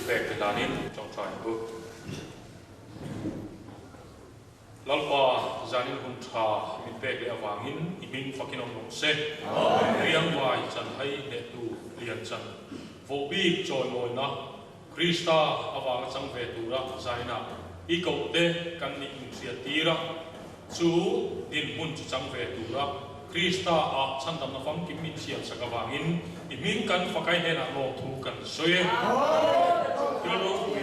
Thilpek te hlanin ṭawngṭai ang u. Lalpa, zanin hun ṭha min pek leh avangin i hming fakin awm rawh se. Riangvai chanhai hnehtu lian chan vohbik chawimawina Krista avanga chang ve tura zainah i kohte kan nih min hriat tir a, chu dinhmun chu chang ve tura Krista ah chhandamna famkim min siam sak avangin i hming kan fakai hnenah lawmthu kan sawi e. Thil ropui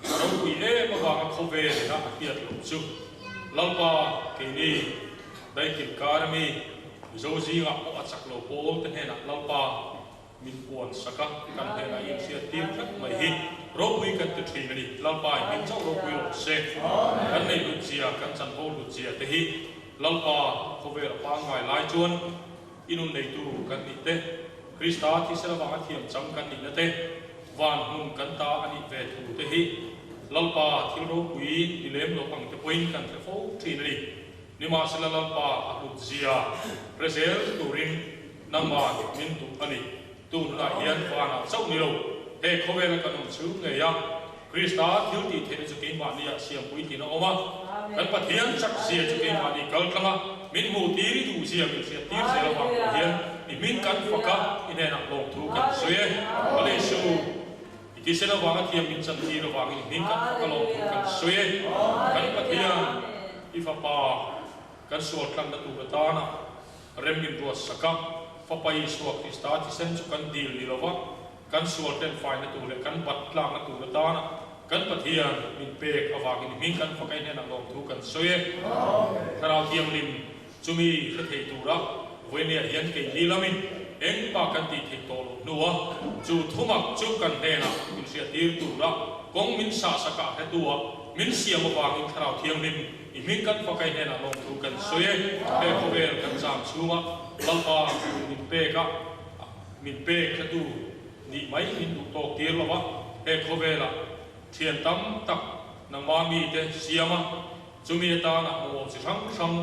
a ropui em avanga khawvel ina a hriat loh chu Lalpa keini daikil kar ami Mizo zingah pawh a chak lo pawl te hnenah Lalpa Min puan sak a, kan hnenah i inhriat tir tlat mai hi ropui kan ti thin a ni. Lalpa i hming chauh ropui rawh se. Kan nei hlut zia, kan chanvo hlut zia te hi Lalpa khawvel a pangngai lai chuan i nun neitu kan nih te, Krista thisen avanga thiam chang kan nihna te, van hmun kan ta a nih ve thu te hi Lalpa thil ropui ni lem lo ang te pawhin kan hre fo thin a ni. Nimahsela Lalpa a hlut zia hre zel turin Nangmah min duh a ni. Tunah hian vanah chauh ni lo, he khawvela kan awm chhung ngei a, Krista thil tih theihna chu keimahniah siampui tiin a awm a. Kan Pathian chak zia chu keimahni kal tlang a, min hmuh tir i duh zia min hriat tir zel avang pawh hian i hming kan fak a, i hnenah lawmthu kan sawi e. Malesu, i thisen avanga thiam min chan tir avangin i hming kan fak a, lawmthu kan sawi e. Kan Pathian, i Fapa kan sual tlangna tur atana Rem min ruat sak a, Fapa Isua Krista thisen chu kan dil ni lova, kan sual ten faina tur leh kan bat tlakna tur atana kan Pathian min pek avangin i hming kan fakai hnenah lawmthu kan sawi e. Thlarau Thianghlim chumi hre thei tura vawinia hian keini lamin engmah kan tih theih tawh loh hnua chu thumak chu kan hnenah min hriattir tura kawng min sahsakah hretua min siam avangin Thlarau Thianghlim I hming kan fakai hnenah lawmthu kan sawi e. He khawvel kan cham chhunga Lalpa min pek a, min pek kha tu nih mai min duh tawk tir lo va, he khawvelah thian tam tak nangmah mite siam a, chumi atana mamawh chi hrang hrang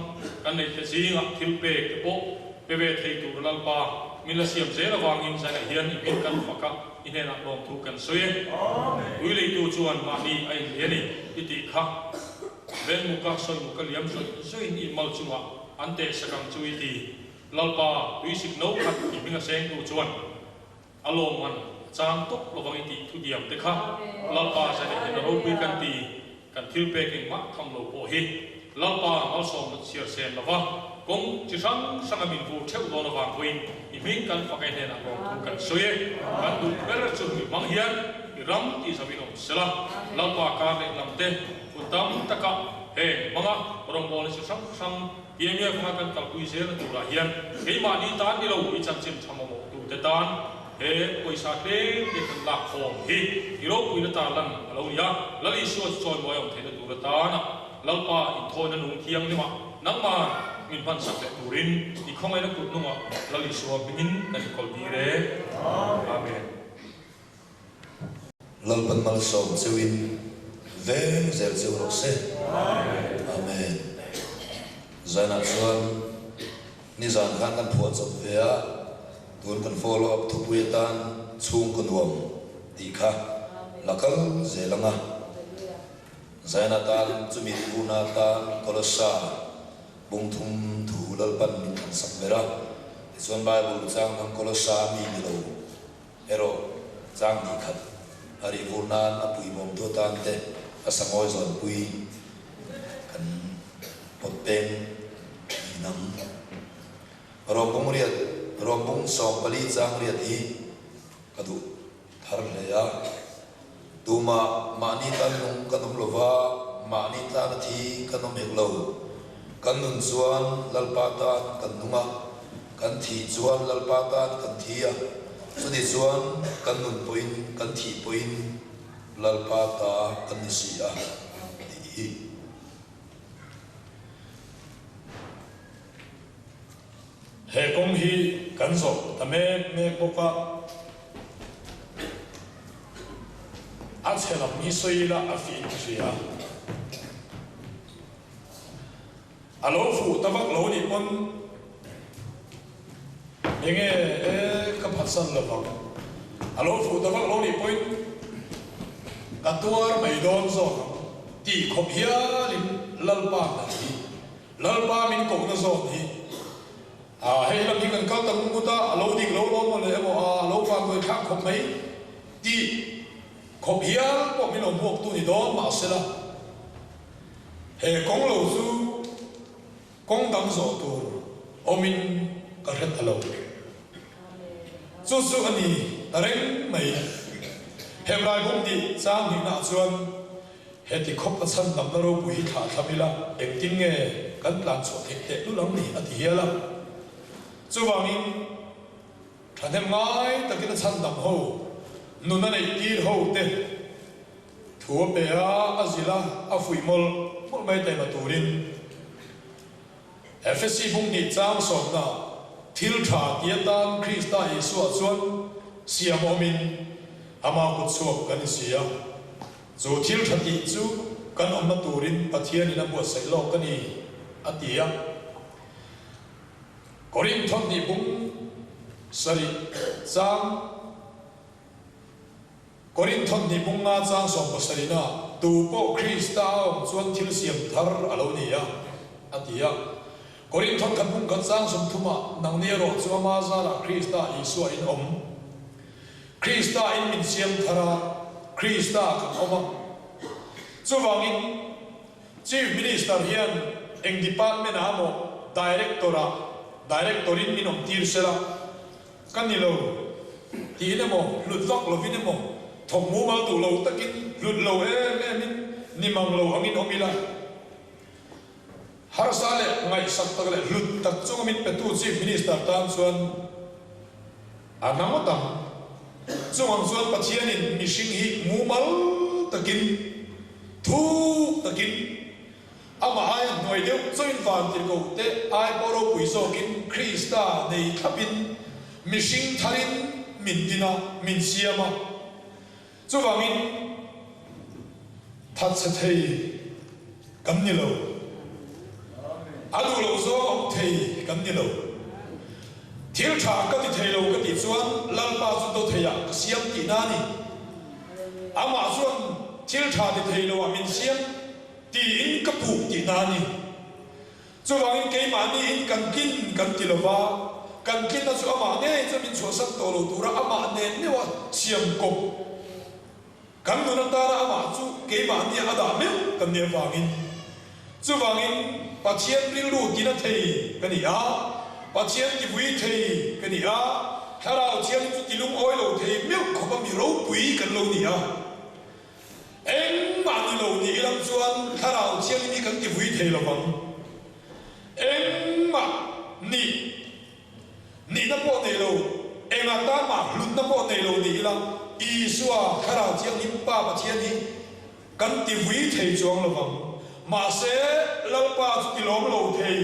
kan neih te zingah thil pek te pawh pe ve thei tur Lalpa min la siam zel avangin zanah hian i hming kan fak a, i hnenah lawmthu kan sawi e. Ui leitu chuan mahni a inlei a ni i tih kha. Venmuka sawimuka liam zawih zawih in mal chungah an teh sak ang chu i ti. Lalpa, tuisik no khat i hming a sengtu chuan a lawmman a chang tawp lovang i tih thudiam te kha Lalpa zan eh hian a ropui kan ti. Kan thil pek engmah tham lo pawh hi Lalpa malsawmna chhiar sen lova kawng chi hrang hranga min vur theuh dawn avang pawhin i hming kan fak e hnenah lawmthu kan sawi e. Kan duh ber chu mi hmang hian i ram tih zo in awm sela Lalpa kar leh lam te Hun tam takah heng hmanga rawngbawlna chi hrang hrang PMF hmanga kan kalpui zelna turah hian keimahni tan ni lo i chanchin tha mamawh tute tan he pawisa tlem te kan lak khawm hi i ropuina tar lan a lo ni a. Lal Isua chu chawimawi a awm theihna tur atana Lalpa inthawina nung thianghlimah nangmah min hmansak leh turin i khawngaihna kut nungah Lal Isua hmingin kan inkawl tir e. Amen. Lalpan malsawm cheuin veng zel cheu rawh se. Amen. Zainah chuan nizan khan kan phuah chawp ve a, tun kan follow up thupui atan chhungkaw nuam tih kha la kal zel ang a. Zainah tan chumi tihuna tan Kolossa bungthum thu Lalpan min thlansak ber a, tichuan Bible chang dang Kolossa mi ni lo Erawh chang hnih khat a rih vur nan a puibawm tu atan te a sangawi zawnpui kan pawt peng thin ang. Rawmbung riat, Rawmbung 14 chang riat hi ka duh thar hle a. Tumah mahni tan nung kan awm lova, mahni tan a thi kan awm hek lo. Kan nun chuan Lalpa tan kan nung a, kan thih chuan Lalpa tan kan thi a, chuni chuan kan nun pawhin kan thih pawhin Lalpa ta kan ni si a tih hi. He kawng hi kan zawh ta mek mek bawk a, a chhe lam hi sawi ila a fiah ka hria. A lo fuh ta vak lo nih pawn enge e ka phatsan lo vang. A lo fuh ta vak lo nih pawhin. ka tuar mai dawn zawk ang tih khawp hialin Lalpa hna hi, Lalpa min kohna zawn hi, a hei lam hi kan kal ta ngut ngut a, a lo dik lo lawm maw le emaw a lo vanduai thlak khawp mai tih khawp hial pawh min lo hmuaktu ni dawn mahsela he kawng lo chu Kawng dang zawh tur awmin ka hre ta lo. Chu chu a ni ta reng mai. Hebrai bum tih chang hnihnaah chuan heti khawp a chhan damna ropui hi thlah thlam ila engtin nge kan tlan chhuah theih teh lul ang ni a ti hial a. Chuvangin thahnem ngai takin a chhan dam ho, nun a neih tir ho te Thu a pe a, a zilh a, a fuih mawlh mawlh mai taima turin Efesi bung hnih chang sawmna thil tha ti atan Krista Isua chuan siam awmin ama kut chhuak kan insi a, chu thil tha tih chu kan awmna turin Pathianin a buatsaih lawk a ni, a ti a. Korinth thawhnih bung sarih chang. Korinth thawhnih bunga chang 70-na, Tu pawh Krista a awm chuan thil siam thar a lo ni a, a ti a. Korinth thawnkhat bung khat chang 30-ah, Nangni erawh chu ama zarah Krista Isua in awm. Krista in min siam thar a, Krista kan awm a. Chuvangin, Chief Minister hian eng department-ah emaw Director-ah Director-in min awm tir sela, Ka ni lo, tiin emaw, hlut vak lovin emaw, thawk mumal duh lo takin hlut lo em emin ni mang lo angin awm ila. Harsa leh ngaihsak tak leh hlut tak chunga min petu Chief Minister tan chuan a na ngawt ang. Chungang chuan Pathianin mihring hi mumal takin, thuk takin, Amah aia hnuai deuh chauhin vantirhkoh te ai pawh ropui zawkin Krista nei thlapin mihring tharin min din a, min siam a. Chuvangin thatchhe thei kan ni lo. A duh loh zawng awm thei kan ni lo. Thil tha ka ti thei lo ka tih chuan Lalpa chu dawtheiah ka siam tihna a ni. Amah chuan thil tha ti thei loah min siam. Tiin ka puh tihna a ni. Chuvangin keimahniin kan tlin kan ti lova, kan tlinna chu amah ngei chu min chhuahsan tawh lo tura amah nen meuha siam kawp kan nun atana amah chu keimahnia a dah meuh kan nih avangin. Chuvangin Pathian rilru tina thei ka ni a, Pathian tivui thei ka ni a, Thlarau Thianghlim chu tilungawi lo thei meuh khawpa mi ropui kan lo ni a. Engmah ni lo ni ilang chuan Thlarau Thianghlim hi kan ti vui thei lo vang. Engmah ni nihna pawh nei lo, engah tan mah hlutna pawh nei lo ni ila Isua Thlarau Thianghlim Pa Pathian hi kan ti vui thei chuang lo vang. Mahse, Lalpa chu ti lawm lo thei,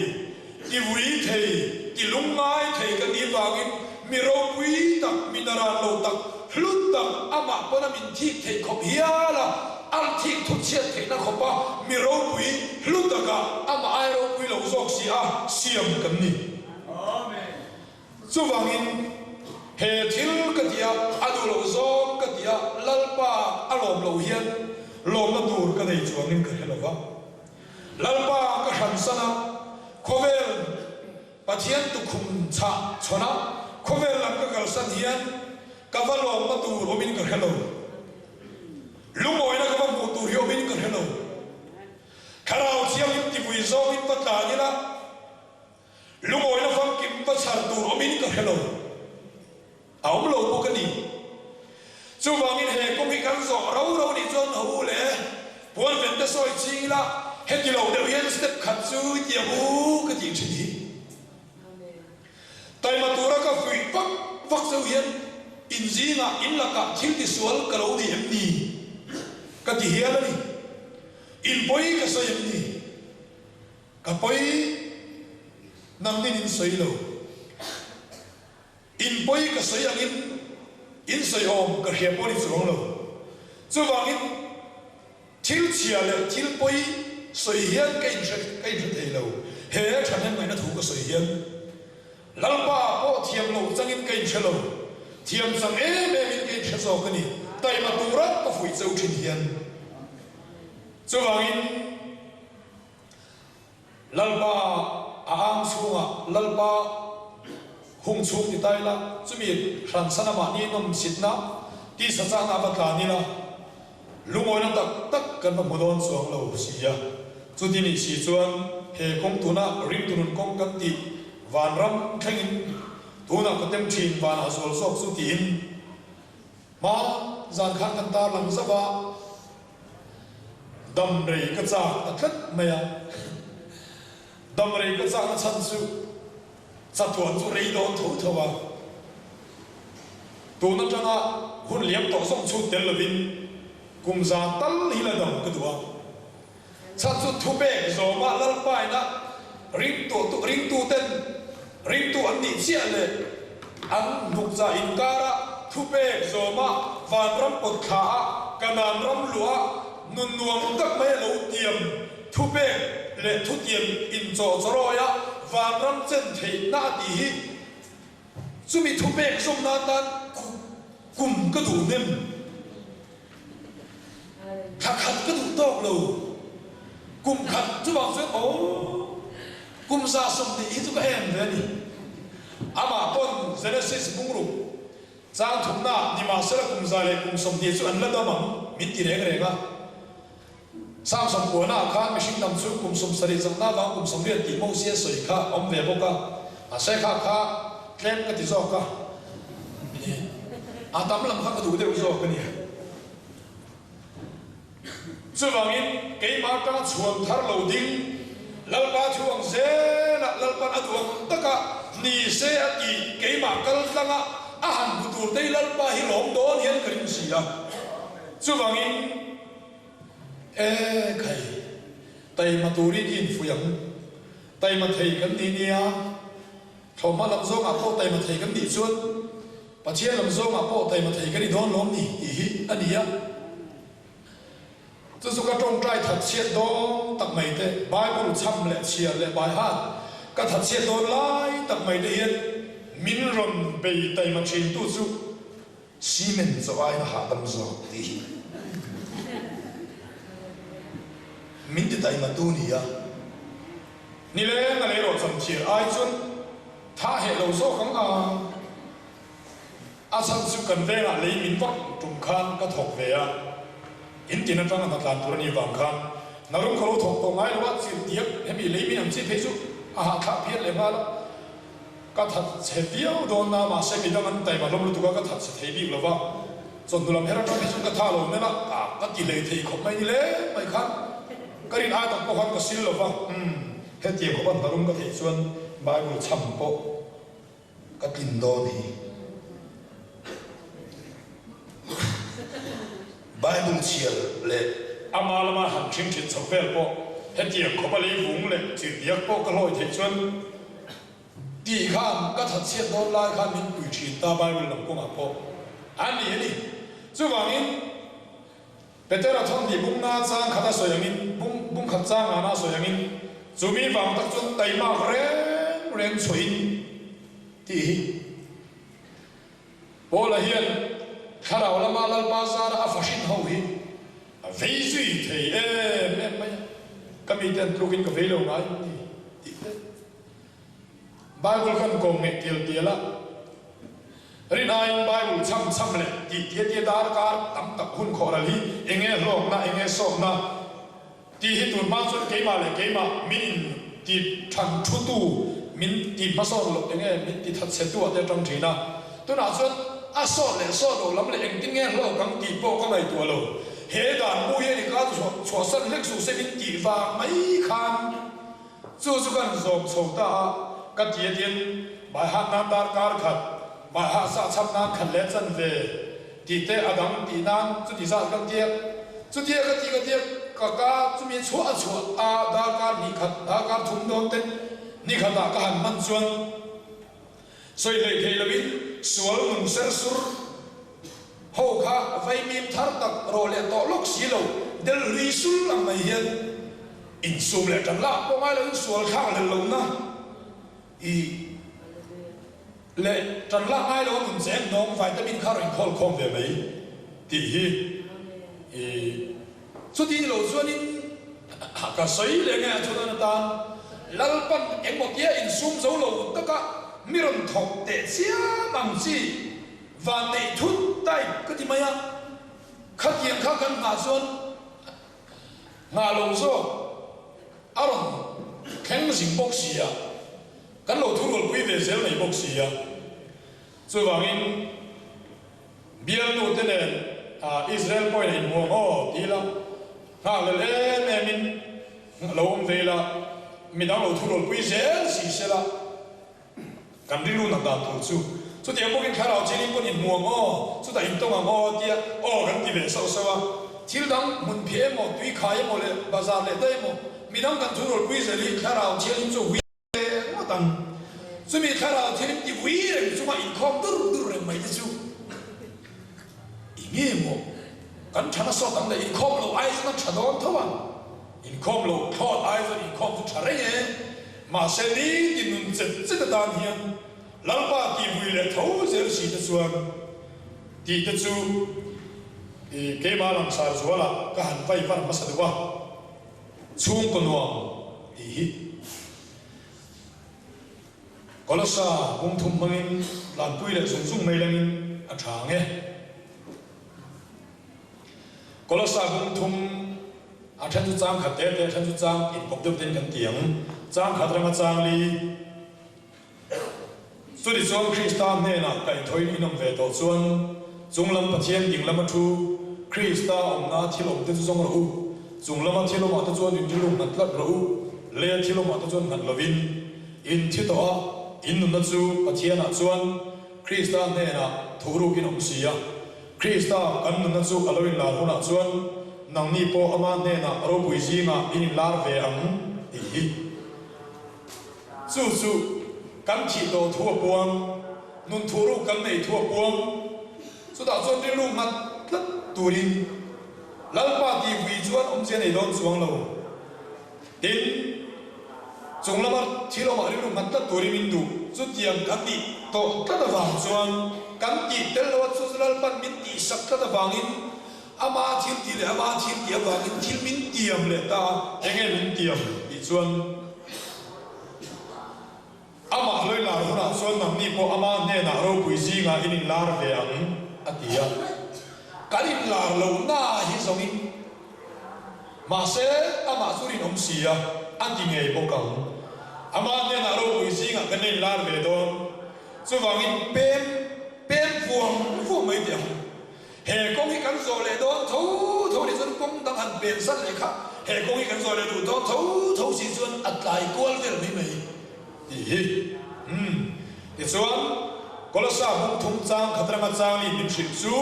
ti vui thei, ti lungngai thei ka nih vangin mi ropui tak, mi naran lo tak, hlut tak, amah pawn a min thik theih khawp hial a, a thik thu chhiat theihna khawpa mi ropui hlu takah amah ai ropui lo zawk si a siam kan ni. Chuvangin, he thil ka ti a, a duh loh zawng ka ti a, Lalpa a lawm loh hian lawmna tur ka nei chuangin ka hre lo va. Lalpa ka hransan a, khawvel Pathian tukhum chhah chhawn a, khawvel lam ka kalsan hian ka va lawmna tur awmin ka hre lo. Lungawina ka va hmuh tur hi awmin ka hre lo. Thlarau Thianghlim tivui zawngin va tlan ila, Lungawina famkim va chhar tur awmin ka hre lo. A awm lo bawk a ni. Chuvangin he kawng hi kan zawh ro ro nih chuan ho u le, puan ven te sawi ching ila, heti lo deuh hian step khat chu i ti ang u ka tih thin hi. Taima tura ka fuih vak vak cheu hian in zingah in lakah thil tisual ka lo ni em ni? Ka ti hial a ni. In pawi ka sawi em ni? Ka pawi nangnin in sawi lo. In pawi ka sawi angin in sawi awm ka hria pawh ni chuang lo. Chuvangin thil chhia leh thil pawi sawi hian ka inhre ka inhre thei lo. He thahnem ngaihna thu ka sawi hian Lalpa pawh thiam loh changin ka inhre lo. Thiam chang em em in ka inhre zawk a ni. Taima tura ka fuih cheu thin hian. Chuvangin Lalpa a ang chhungah Lalpa hung chhung ti ta ila, chumi hran sana mahni nawm sitna tisa chakna a va tlan ila, lungawina tak tak kan va hmu dawn chuang lo si a. Chuti nih si chuan he kawng tuna ringtunun kawng kan tih vanram thlengin tunah ka tem thin vanah zual zawk chu tiin hma zan khan kan tarlang zauh a. Dam rei ka chak ta tlat mai a, dam rei ka chakna chhan chu chatuan chu rei dawn tho tho a, tun atanga hun liam tawh zawng chhut tel lovin kum za tal hi la dam ka duh a, chhan chu thupek zawma Lalpaina ringtu ringtuten ringtu an nih chiah leh an hnukcha inkara thupek zawma vanram pawt thla a Kanaan ram luah nun nuam tak mai a lo tiam thupek leh thutiam inchawhchawrawi a vanram chen theihna a tih hi chumi thupek zawmna atan kum ka duh hnem. Thla khat ka duh tawk lo. Kum khat chuvang chuan aw kum 120 hi chu ka en ve a ni. Amah pawn Genesis bungruk chang thumna nimahsela kum za leh kum 20 chu an la dam ang min ti reng reng a. Psalm sawmkuana ah khan mihring dam chu kum 70 chakna avang kum 80 tih Mosia sawi kha a awm ve bawk a, mahse kha kha tlem ka ti zawk a, a tam lam kha ka duh deuh zawk a ni. Chuvangin keimah atanga chhuan thar lo ding Lalpa thu ang zelah Lalpan a duh ang taka ni se a tih keimah kal tlanga a han hmu tur te hi Lalpa hi lawm dawn hian ka ring si a. Chuvangin. E khai, taima turin i infuih ang. Taima thei kan ni nia, thlawhhma lam zawngah pawh taima thei kan nih chuan Pathian lam zawngah pawh taima thei kan ni dawn lawm ni tih hi a ni a. Chu chu ka tawngtai that chhiat dawn tak mai te, Bible chham leh chhiar leh baihat ka that chhiat dawn lai tak mai te hian min rawn bei taima thintu chu Cement chaw aiin a hahdam zawk tih hi min ti taima tu nia. Nileng a leirawh cham thir ai chuan tha heh lo zawk ang a. A chhan chu kan vengah lei min vak tum khan ka thawk ve a, in tin atanga hna tlan tur a nih vang khan narum ka lo thawk tawh ngai lo a, chirh diak hemi lei min ang chi phei chu a hahthlak phian leh nghal a. Ka that chhe viau dawn na, mahse midang an taima hlawm lutuk a, ka that chhe thei bik lo va. Chawhnu lam her atang hi chuan ka tha lo nen a, ah ka ti hlei thei khawp mai ni le mai khan ka rin ai tak pawh khan ka sil lo va, umm hetiang khawpa hnarum ka theih chuan Bible chham pawh ka tlin dawn hi. Bible chhiar leh. Ama lama han ṭhing ṭhin chho vel pawh hetiang khawpa lei vung leh chirhdiak pawh ka hlawi theih chuan Tih khan ka thatchhiat dawn lai khan min pui thin ta Bible lam kawngah pawh a ni a ni. Chuvangin Petera thawmhnih bungna chang khat a sawi angin, bung bung khat chang ngana a sawi angin chumi vang tak chuan taimak reng reng chhuahin tih hi Paula hian thlarau lama Lalpa zara a fahrin ho hi a vei zui thei em em mai a, ka mite an tlukin ka vei lo ngai ni tih te. Bible kan kawm ngeih tial tial a, rin aiin Bible chham chham leh tih tia tia darkar tam tak hun khawh ral hi eng nge hlawkna, eng nge sawkna tih hi tun hma chuan keimah leh keimah min in ti than thu tu, min ti hmasawn loh eng nge min ti that chhe tu ah te atang thin a. Tunah chuan a sawt leh sawt loh lam leh engtin nge hlawk ang tih pawh ka ngaihtuah lo. He dan bu hian i ka chhuahsan hlek suh se min tih vang mai khan Chu chu kan zawm chho ta a, ka ti a tin, Baihat nan darkar khat, Baiha sah chhap nan khat leh chan ve tih te a dang tih nan chuti zat kan tiak. Chutia ka ti ka tiak ka ka chumi chhuah a chhuah a darkar hnih khat, darkar thum dawn te ni khatah ka han hman chuan sawi hlei thei loin sual nun ser sur ho kha vaimim thar tak rawh leh tawh lawk si lo del hlui sul ang mai hian Insum leh tan lak pawh ngai loin sual thlak hlel lohna i leh tan lak ngai lo a nun cheng hnawng vitamin kha rawn inkhawl khawm ve mai. Tih hi i chuti lo chuanin ka sawi leh nge a chuan atan Lalpan engmaw tia insum zo lo taka mi rawn thawk teh chiam ang chi van neih thut type ka ti mai a, khatiang kha kan nghah chuan nghah lo zawk a rawn thleng zing bawk si a, kan lo thurualpui ve zel mai bawk si a, chuvangin. Bialnu te nen Israel pawhin a inhmuam aw ti ila, nghakhlel em em in lo awm ve ila, midang lo thurualpui zel si se la, kan rilru nat dan tur chu chutiang bawkin thlarau thiangin pawn inhmuam aw, chutah intawng ang aw tia aw kan ti ve sauh sauh a. Thil dang hmun pheh emaw, tui khai emaw leh bazar leh daih emaw, midang kan thurualpui zel hi thlarau thiangin chu hui Ve ngawt ang. Chumi thlarau thil in ti vui reng chunga inkhawm dur dur reng mai te chu i nge maw? Kan tha nasa awt ang le, inkhawm loh ai chuan a tha dawn tho ang. Inkhawm loh thlawt ai chuan inkhawm chu tha reng e. Mahse nitin nun chet chet atan hian Lalpa ti vui leh tho zel si te chuan tih te chu i keimah langsar zualah ka han vai var hmasa deuh a. Chhungkaw nuam tih hi Kolossa bungthum hmangin tlanpui leh zung zung mai langin a tha ang e. Kolossa bungthum a then chu chang khat te te, a then chu chang inkawp deuh ten kan ti ang. Chang khat ranga chang li. Chutichuan Krista hnenah kaihthawin in awm ve tawh chuan chunglam Pathian ding lama thu Krista awmna thil awmte chu zawng rawh u. Chung lama thil awmah te chuan in rilru nghat tlat rawh u. Leia thil awmah te chuan nghat lovin in thi tawh a, in nunna chu Pathianah chuan Krista hnenah thuhrukin awm si a. Krista kan nunna chu a lo inlar hunah chuan nangni pawh ama hnenah ropui zingah in inlar ve ang tih hi. Chu chu kan thih tawh thu a puang, nun thu ruk kan neih thu a puang. Chutah chuan rilru nghat tlat turin Lalpa tih vui chuan awmzia nei dawn chuang lo. Tin, chung lama thil awmah rilru nghat tlat turin min duh. Chutiang kan nih tawh tlat avang chuan kan tih tel loh a, chu chu Lalpan min tihsak tlat avangin Ama thil tih leh ama thil tih avangin thil min tiam leh ta a. Enge min tiam tih chuan amah hlawih lar hunah chuan nangni pawh ama hnenah ropui zingah in inlar ve ang a ti a. Kan inlar lohna hi zawngin mahse amah chu rinawm si a, a ti ngei bawk ang. Ama hnenah ropui zingah kan la inlar ve dawn. Chuvangin pem pem vuang vuang mai teh ang. He kawng hi kan zawh leh dawn tho tho nih chuan kawng dang han pen sat leh kha he kawng hi kan zawh leh duh dawn tho tho si chuan a tlai kual vel mai mai tih hi. Umm. Tichuan, Kolossa hmung thum chang khat ranga chang mi min hrilh chu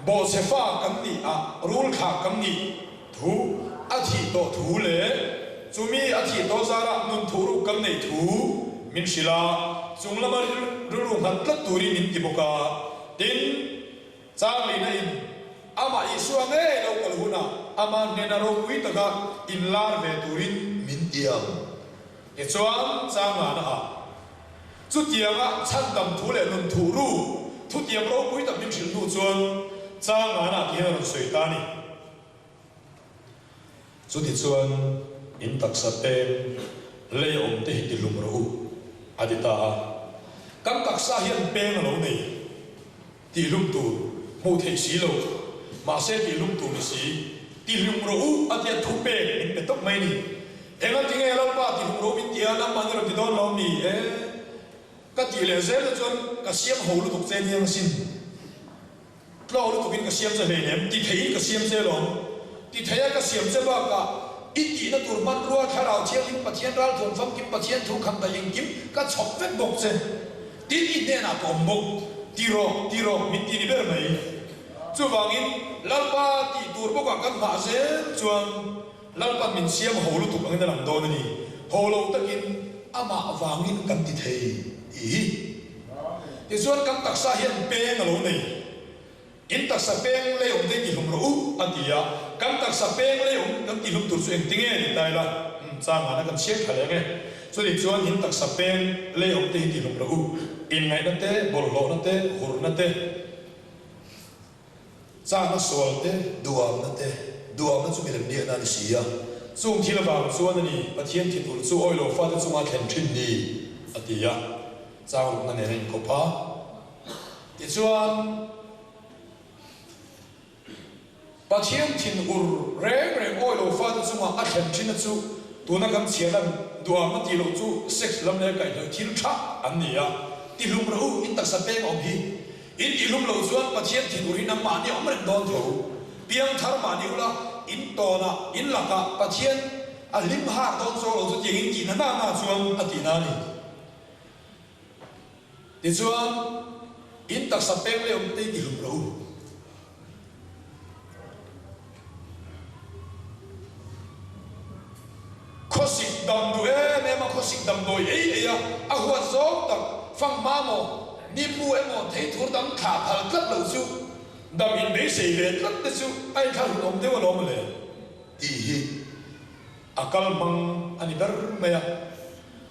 bawhchhe fa kan nih a, rul thlah kan nih thu a thih tawh thu leh chumi a thih tawh zarah nun thuh ruk kan neih thu min hrilh a, chung lama rilru nghat tlat turin min ti bawk a. Tin, Charlie-na in amah Isua ngei lo kal hunah ama hnena ropui taka inlar ve turin min tiam. Tichuan, Changana-ah chutianga chhandam thu leh nun thuh ru thutiam ropui tak min hrilh hnu chuan Changana ti hian a rawn sawi ta a ni. Chutichuan, in taksa peng lei awm te hi ti hlum rawh u, a ti ta a. Kan taksa hian peng a lo nei, tih hlum tur hmuh theih si lo, mahse tih hlum tur ni si, ti hlum rawh u a tia thu pek min pe tawp mai ni. Engatinge Lalpa ti hlum rawh u min ti a, nangmah ni rawn ti dawn lo mi e? Ka tih leh zel te chuan ka siam ho lutuk che nia asin. Tlaw lutukin ka siam che hleinem, ti theiin ka siam che lawm. Ti theia ka siam che bakah i tihna tur hmanrua Thlarau Thianghlim Pathian ralthuam famkim Pathian thu khan daih engkim ka chhawp vek bawk che. Tin i hnenah ka awm bawk. Ti rawh, ti rawh, min ti ni ber mai. Chuvangin Lalpa tih tur bawkah kan nghah zel chuan Lalpa min siam ho lutuk angin a lang dawn a ni. Ho lo takin amah vangin kan ti thei tih hi. Tichuan kan taksa hian peng a lo nei. In taksa peng lei awm te tihlum rawh u a ti a. Kan taksa peng lei awm kan tihlum tur chu engtinge ni ta ila? Umm, changana kan chhiar tha leng e. Chutih chuan in taksa peng lei awm te hi tihlum rawh u. Inngaihna te, bawlhhlawhna te, hurna te. Chakna sual te, duamna te, duamna chu milem biakna a ni si a. Chung thil avang chuan a ni, Pathian thinur chu awilo fate chunga thlen thin ni, a ti a. Chang rukna nen a inkawp a. Tichuan, Pathian thinur reng reng awilo fate chunga a thlen thinna chu tuna kan chhiar an duamna tih loh chu sex lam leh kaihhnawih thil tha an ni a. Tihlum rawh u, in taksa peng awm hi. In tihlum loh chuan Pathian thinur hi nangmahni awm reng dawn tho. Piangthar mahni ula, in tawnah, in lakah Pathian a hlim har dawn zawk lo chu tiang in tihna na na chuan a tihna a ni. Tichuan, in taksa peng leh awm te i tihlum rawh u. Khawsik dam duh em em a, khawsik damdawi ei ei a, a huat zawng tak fanghma maw, nimbu emaw theithur dang thlah phal tlat loh chu dam inbeisei ve tlat te chu a inthlahrun awm deuh alawm le tih hi a kal hmang a ni ber mai a.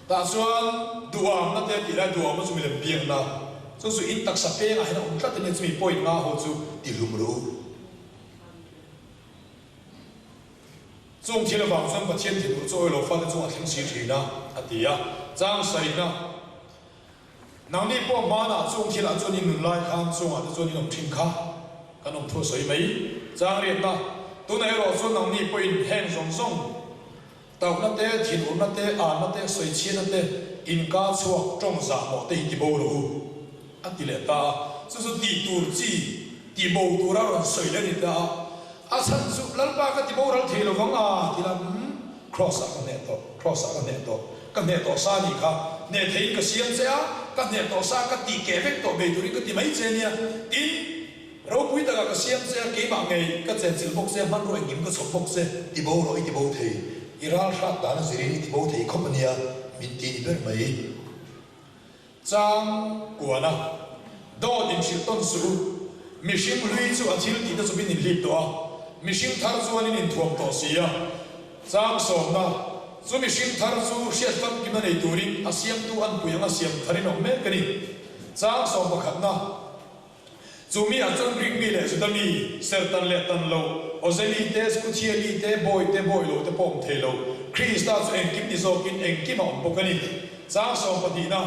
Tah chuan duhamna te a tih lai duhamna chu milem biakna chu chu in taksa pengah hian a awm tlat a nia chumi point nga ho chu tihlum rawh u. Chung thil avang chuan Pathian thinur chu awilo fate chungah thleng si thin a, a ti a. Chang sarihna Nangni pawh hmanah chung thilah chuan in nun lai khan chungah te chuan in awm thin kha kan awm thu a sawi mai. Chang riatna Tunah erawh chuan nangni pawhin heng zawng zawng tauhna te, thinurna te, anna te, sawichhiatna te, inka chhuak tawng zahmawh te hi ti bo rawh u a ti leh ta a. Chu chu tih tur chi ti bo tura rawn sawi leh a ni ta a. A chhan chu Lalpa ka ti boral thei lovang a ti la, umm, Kraws ah ka hneh tawh, Kraws ah ka hneh tawh, ka hneh tawh sa anih kha, hneh theiin ka siam che a, ka hneh tawh sa ka tih keh vek tawh bei turin ka ti mai che nia, tin, ropui takah ka siam che a, keimah ngei ka chenchilh bawk che, hmanrua engkim ka chhawp bawk che, ti bo rawh i ti bo thei, i ral hrat dan a zirin i ti bo thei khawp ania, min ti ni ber mai. Chang kuana dawt inhrilh tawn suh u. Mihring hlui chu a thil tihna chu min inhlip tawh a, mihring thar chuan in inthuam tawh si a. Chang sawmna chu mihring thar chu hriat famkimna nei turin a siamtu anpui anga siam tharin awm mek a ni. Chang sawm pakhatna. Chu mi ah chuan Greek mi leh Juda mi, sertan leh tan lo, Awze mi te, Skuthia mi te, bawi te, bawi lo te pawh awm thei lo. Krista chu engkim ni zawkin engkim a awm bawk a ni. Chang sawmpahnihna,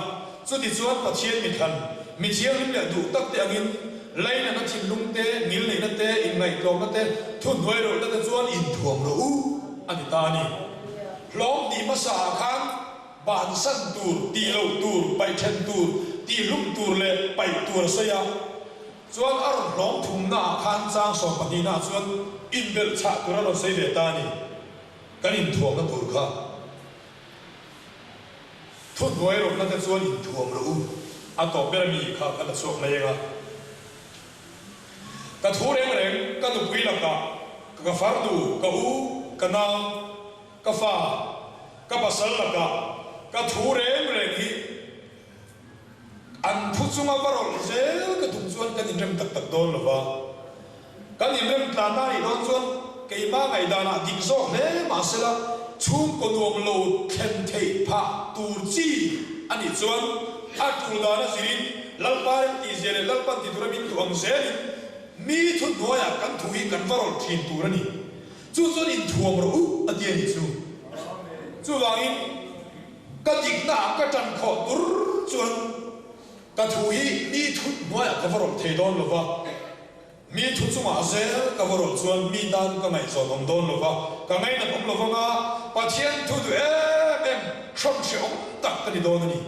Chutichuan Pathian mi thlan, mi thianghlim leh duh tak te angin, lainatna thinlung te, ngilneihna te, inngaihtlawmna te, thuhnuai rawlhna te chuan inthuam rawh u a ni ta a ni. Hlawm hnih hmasa ah khan Bansan tur, tih loh tur, paih then tur, tih hlum tur leh paih tur a sawi a. Chuan a rawn hlawm thumna ah khan chang sawmpahnihna ah chuan inbelh chhah tur a rawn sawi ve ta a ni. Kan inthuamna tur kha thuhnuai rawhna te chuan inthuam rawh u. A tawp ber ami kha ka la chhuak mai eng a. Ka thu reng reng, ka nupui lakah, ka farnu, ka u, ka nau, Ka fa, ka pasal lakah ka thu reng reng hi an thu chunga va rawlh zel ka tum chuan kan inrem tak tak dawn lo va. Kan inrem tlan a nih dawn chuan keimah ngaihdanah dik zawk hle mah sela chhungkaw nuam lo thlen theih phah tur chi a nih chuan a tul dan a zirin Lalpa remtihzia leh Lalpan ti tura min duh ang zelin mi thuhnuaiah kan thu hi kan va rawlh thin tur a ni. Chu chuan inthuam rawh u a ti a nih chu. Chuvangin ka diknaah ka tan khawh tur chuan ka thu hi mi thu hnuaiah ka va rawlh thei dawn lo va, mi thu chungah zel ka va rawlh chuan mi tan ka ngaihzawn awm dawn lo va, ka ngainat awm lo vanga Pathian thu duh em em hrawn hrehawm tak ka ni dawn a ni.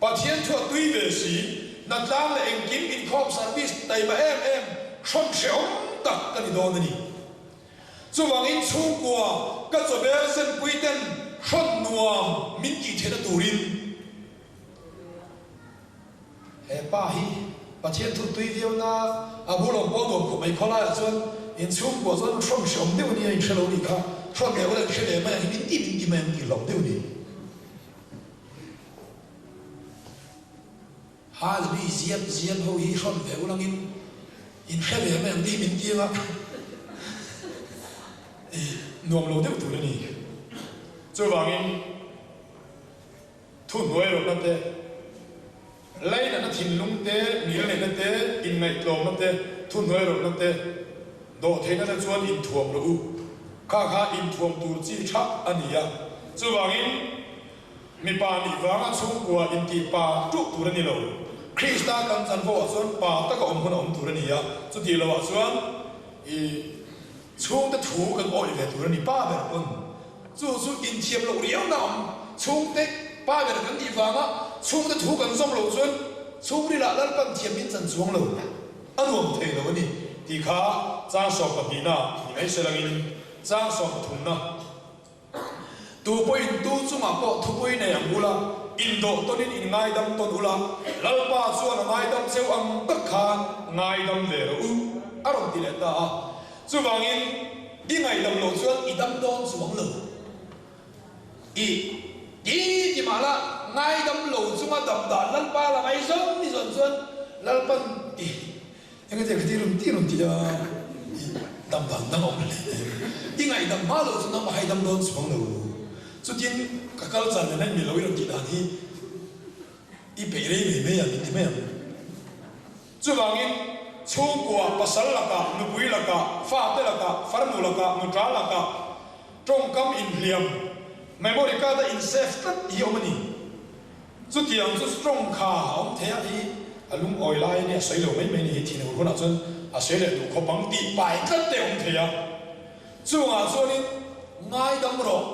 Pathian thu a tui ve si, hnatlang leh engkim inkhawm service taima em em hrawn hrehawm tak ka ni dawn a ni. Chuvangin chhungkua ka chawbel zenpui ten hrawn nuam min tih theihna turin he pa hi Pathian thu tui viau na a bul awm pawh nuam khawp mai khawlaiah chuan inchhungkua chuan hrawn hrehawm deuh a nia inhre lo nih kha hrawn leh ula inhre leh mai ang hi min ti min ti mai ang tih hlauh deuh a ni. Hal mi ziam ziam ho hi hrawn ve ulangin in hre ve mai ang tih min ti anga i nuam lo deuh tur a ni. Chuvangin thuhnuai rawhna te, lainatna thinlung te, ngilneihna te, inngaihtlawmna te. Thuhnuairawlhna te, dawhtheihna te chuan inthuam rawh u. Kha kha inthuam tur chi tha a ni a. Chuvangin, mipa nih vanga chhungkua intih pa tuh tur a ni lo. Krista kan chanvo ah chuan pa taka awm hun a awm tur a ni a. Chutih loh ah chuan i chhungte thu kan awih ve tur a ni. Pa ber pawn chu chu inthiam loh riauna awm. Chhungte pa ber kan nih vanga chhungte thu kan zawm loh chuan chhungrilah Lalpan thiam min chan chuang lo. A nuam thei lo a ni tih kha chang sawmpahnihna ni mai se langin chang sawmpathumna tu pawhin tu chungah pawh thupui nei ang ula, indawh tawnin in ngaidam tawn ula, Lalpa chuan a ngaidam cheu ang tak khan ngaidam ve rawh u a rawn ti leh ta a. Chuvangin i ngaihdam loh chuan i dam dawn chuang lo. I ti ti mah la, ngaidam lo chunga dam dan Lalpa la ngai zawng ni zawn chuan Lalpan i eng enge ka ti rawn ti rawn ti a, i dam dan dang a awm hle em? I ngaihdam hma loh chu nangmah hi dam dawn chuang lo. Chutin ka kal chan nen a inmil lo i rawn tih dan hi i peih rei mai mai a min ti mai ang. Chuvangin, chhungkua, pasal lakah, nupui lakah, fate lakah, farnu lakah, nuṭa lakah ṭawngkam inhliam, memory card a in save tlat hi awm a ni. Chutiang chu strong kha a awm thei a, hi a lungawi lai a nia, sawi lo mai mai ni hi thin ur hunah chuan a sawi leh duh khawp ang tih pai tlat te a awm thei a. Chungah chuanin ngaidam rawh.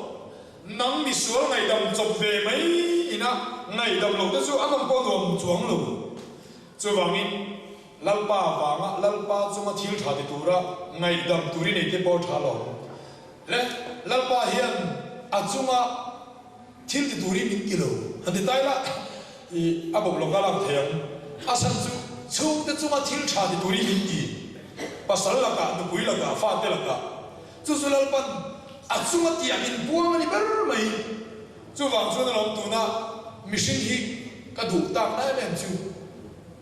Nang misual ngaihdam chawp ve mai ina ngaihdam loh te chu a nawm pawh nuam chuang lo. Chuvangin, Lalpa vanga Lalpa chunga thil tha ti tura ngaihdam tur i nei te pawh tha lo. Le, Lalpa hian a chunga thil ti turin min ti lo. Han ti tai la, i a bawk lo ka lak thei ang. A chhan chu chhungte chunga thil tha ti turin min ti. Pasal lakah, nupui lakah, fate lakah. Chu chu Lalpan a chunga tiah min puang a ni ber mai. Chuvang chuan alawm tuna mihring hi ka duh tak na em em chu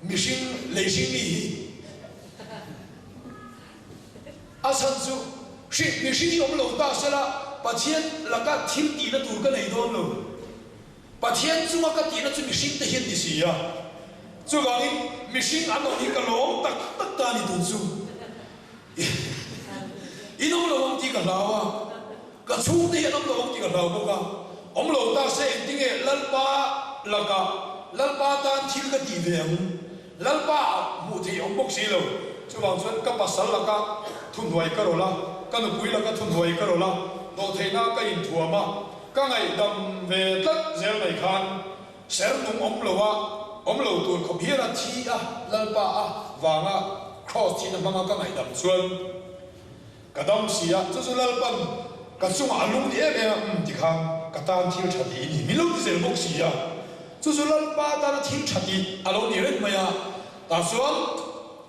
mihring leihring mi hi a chhan chu hri mihring hi awm lo ta sela Pathian laka thil tihna tur ka nei dawn lo. Pathian chunga ka tihna chu mihring te hian ti si a. Chuvangin mihring an awm hi ka lawm tak tak ta a ni tun chu. In awm lo ang tih ka hlau a. Ka chhungte hi an awm lo ang tih ka hlau bawk a, awm lo ta se engtinge Lalpa lakah Lalpa tan thil ka tih ve ang? Lalpa ah hmuh theih awm bawk si lo. Chuvang chuan ka pasal laka thuhnuai ka rawlh a, ka nupui laka thuhnuai ka rawlh a, dawhtheihna ka inthuam a, ka ngaihdam ve tlat zel mai khan ser nung awm lo a, awm lo tur khawp hian a thi a, Lalpa a vanga Kraws thihna hmanga ka ngaihdam chuan, Ka dam si a, chu chu Lalpan ka chungah a lung ni em em a, umm tikhan ka tan thil tha tih i ni, min lo ti zel bawk si a, chu chu Lalpa tana thil tha tih a lo ni reng mai a, tah chuan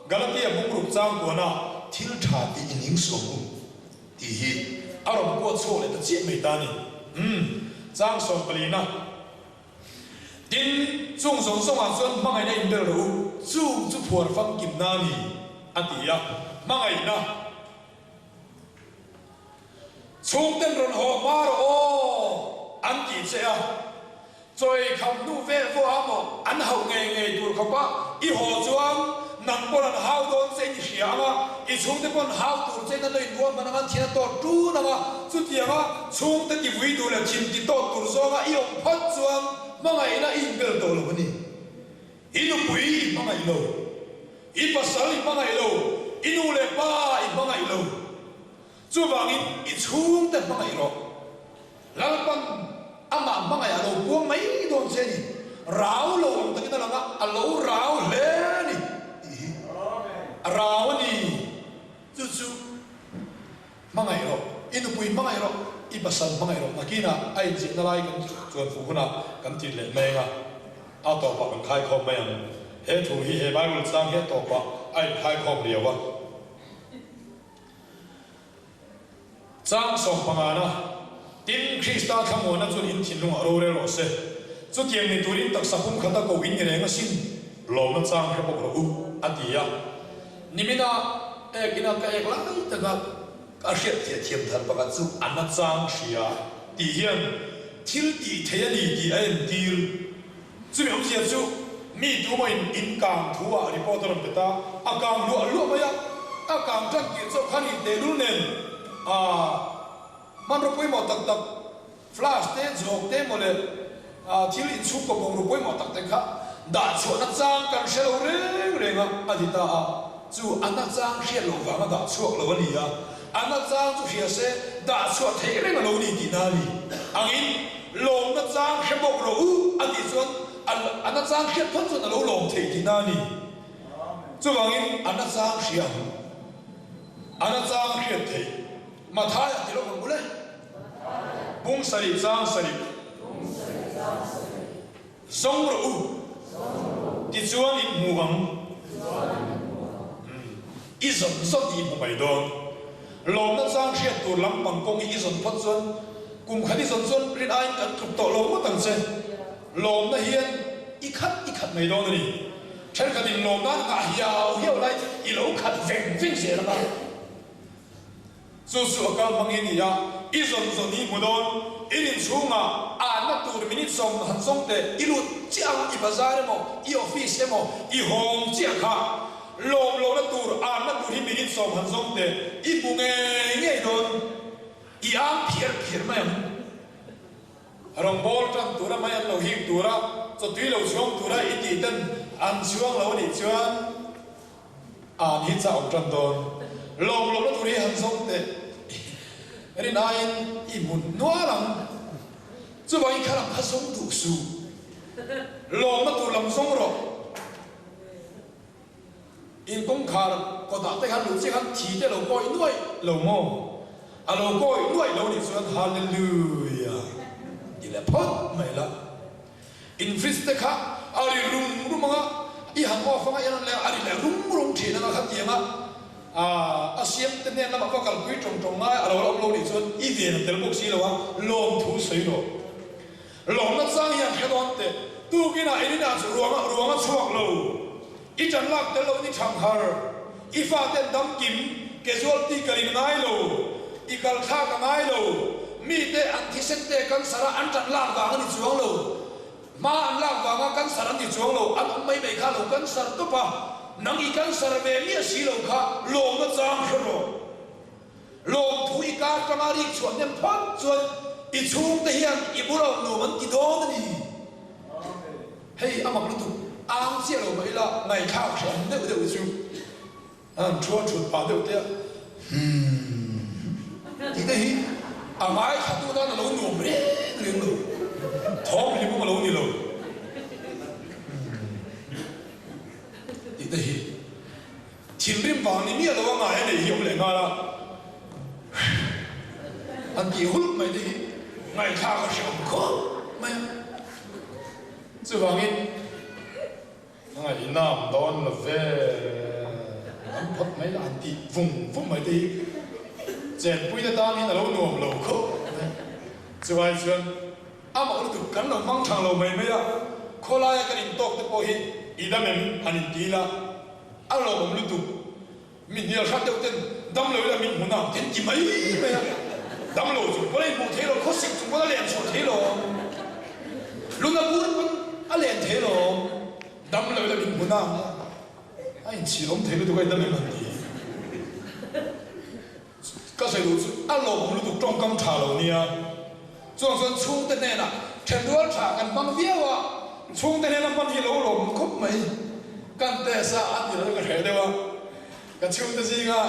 Galatia bungruk chang kuana thil tha tih i ning suam u tih hi a rawn kuat chhuak leh ta chiah mai ta a ni. Umm chang sawmpalina. Tin, chung zawng zawngah chuan hmangaihna inbel rawh u, chung chu phuar famkimna a ni, a ti a. Hmangaihna chhungten rawn haw hma rawh aw, an tih che a. Chawi kham hnu vel vawh a maw an hauh ngei ngei tur khawpa i haw chuan nang pawn an hau dawn che in i hria ang a, i chhungte pawn hau tur che in an lo inruah hman ang a, an thian a tawt ṭun ang a. Chutianga chhungte tivui duh leh thin ti tawt tur zawnga i awm phawt chuan hmangaihna i inbel tawh lo a ni. I nupui i hmangaih lo, i pasal i hmangaih lo, i nu leh pa i hmangaih lo. Chuvangin i chhungte hmangaih rawh. Lalpan amah hmangaih a lo puang mai dawn che a ni. Rau lo ang takin a lang a, a lo rau hle a ni tih hi a rau a ni. Chu chu hmangaih rawh, i nupui hmangaih rawh, i pasal hmangaih rawh nakinah a inziahna lai kan chuan fuh hunah kan tir leh mai ang a, a tawpah kan khaikhawm mai ang. He thu hi he Bible chang hi a tawpah a inkhaikhawm riau a. Chang sawmpangana, Tin, Krista thlamuanna chuan in thinlungah rorel rawh se. Chutiang ni turin taksa pum khata ko in ni reng asin, lawmna chang hre bawk rawh u, a ti a. Nimina ek ina ka ek lai taka ka hriat thiah thiam thar pakhat chu a na chang hria tih hian thil tih theih a ni tih a entir. Chumi awmzia chu mi tumawin in kang thu ah report a rawn pe ta. a kang luah luah mai a, a kang tan tir chauh khan in tehlul nen a hmanraw pawimawh tak tak flash te, zawk te emaw leh thil inchhungkaw bungraw pawimawh tak te kha dah chhuahna chang kan hre lo reng reng a, a ti ta a. Chu a nachang hriat loh vanga dah chhuak lo a ni a, a nachang chu hria se dah chhuah theih reng a lo ni tihna a ni. Angin lawm nachang hre bawk rawh u a tih chuan a nachang hriat phawt chuan a lo lawm theih tihna a ni. Chuvangin a nachang hria ang, a nachang hriat theih. Mathaia ti lo ang bul e. Bung sarih chang sarih. Zawng rawh u. Tichuan in hmu ang. I zawn zawn i hmu mai dawn. Lawmna chang hriat tur lampang kawng i zawn phawt chuan kum khat i zawn chuan rin aiin kan tluk tawh lo ngawt ang che. Lawmna hian i khat i khat mai dawn a ni. Thenkhatin lawmna an nghah hiau hiau lai i lo khat veng veng zel ang a. Chu chu a kal hmang i ni a, i zawn zawn i hmu dawn. In inchhungah ahna tur minute sawm han zawng teh, i lut chiah ang, i bazar emaw, i office emaw, i hawng chiah kha. Lawm lohna tur, ahna tur hi minute sawm han zawng teh, i hmu ngei ngei dawn. I ang phiar phiar mai ang. Rawngbawl tan tura mai an lo hik tura, chawtui lo chhuang tura i tih ten an chhuang lo a nih chuan, An hi chauh tan dawn. Lawm lohna tur hi han zawng teh. Rin aiin i hmun nual ang. Chuvang i kha lam kha zawng duh suh. Lawmna tur lam zawng rawh. In kawngkhar kawtah te khan luh chiah khan thi te lo kawi nuaih lo maw? A lo kawi nuaih lo nih chuan Hallelujah ti leh phawt mai la. In fridge te kha a ri rum rum ang a, i han off ang a, i rawn leng a, a ri leh rum rum thin ang a, khatiang a a siam te hnen lamah va kalpui tawng tawng ngai a lo la awm lo nih chuan i ven a tel bawk si lo a, lawmthu sawi rawh. Lawmna chang hian hre dawn teh, tukinah in inah chu ruang a ruang a chhuak lo, i tan lak tel loin i thang har, i faten dam kim, casualty kal in ngai lo, i kal thlak a ngai lo, mite an thisen te cancer a an tan lak vang a ni chuang lo, hma an lak vanga cancer an ni chuang lo, an awm mai mai kha lo cancer tawp a, nang i cancer ve miah si lo kha lawmna chang hre rawh. Lawmthu i kar tanga rik chhuah hnem phawt chuan i chhungte hian i bul awm nuam an ti dawn a ni. Hei a mak lutuk, ang chiah lo mah ila ngaihthlak hre ang deuh deuh chu an thu a thut pah deuh te a, Humm tih te hi a ngaithla tu tan a lo nuam reng reng lo, thawm hlimawm a lo ni lo. Humm tih te hi. Thinrim vang ni miah lo a ngai a nei hi awm leh nghal a, an tih hulh mai te hi ngaihthlak a hre awm khawp mai a. Chuvangin a ngaihnam dawn lo ve, an phawt mai la an tih vung vung mai te hi chenpui te tan hian a lo nuam lo khawp mai a. Chuvai chuan amah lutuk kan lo hmang thang lo mai mai a, khawlaia kan intawk te pawh hi i dam em han inti ila, A lawmawm lutuk. Mi hnial hrat deuh ten dam lo ila min hmu nang ten ti mai mai a. Dam lo chung pawn a inhmuh thei lo, khawsik chung pawn a len chhuah thei lo, luna bur pawn a len thei lo, dam lo ila min hmu nang a, a inchhir awm thei lutuk a indam em han ti. Ka sawi duh chu a lawmawm lutuk tawngkam tha lo nia. Chuang chuan chhungte hnenah thenrual tha kan hmang viau a, chhungte hnena hman hi lo lawmawm khawp mai. Kan test a, a ti lo ka hreh deuh a, ka chhungte zinga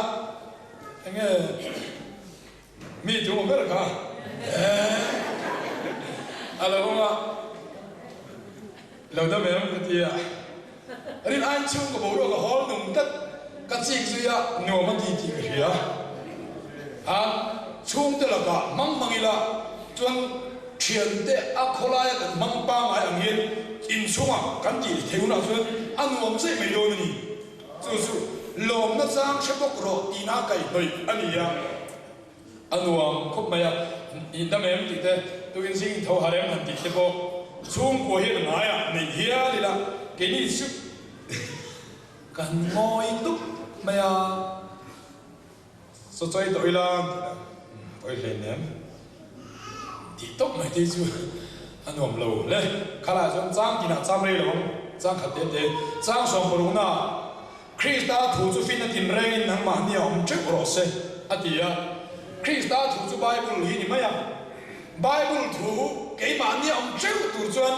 enge mi tu maw ber kha a lo awm a, lo dam em ka ti a. Rin aiin chhung ka boruak a hawl nung tlat, ka chik zui a, nuam a ti tih ka hria. A chhungte lakah hmang hmang ila chuan thiante a khawlaia kan hmang pangngai ang hian inchhungah kan tih thei hunah chuan a nuam zeh mai dawn a ni. Chu chu lawmna chang hre bawk rawh tihna kaihhnawih a ni a. A nuam khawp mai a, i dam em tih te, tukin zing tho har em han tih te pawh chhungkua hian a ngai a, neih hial ila keini chu kan ngawi dup mai a, saw chawi tawh ila an ti la, pawi hlein em tih tawp mai te chu a nuam lo hle. Khalah chuan chang tinah cham rei lo ang, chang khat te te, chang 16 na. Krista thu chu fin a tinrengin nangmahni a awm teuh rawh se, a ti a. Krista thu chu Bible hi ni mai a. Bible thu keimahni a awm teuh tur chuan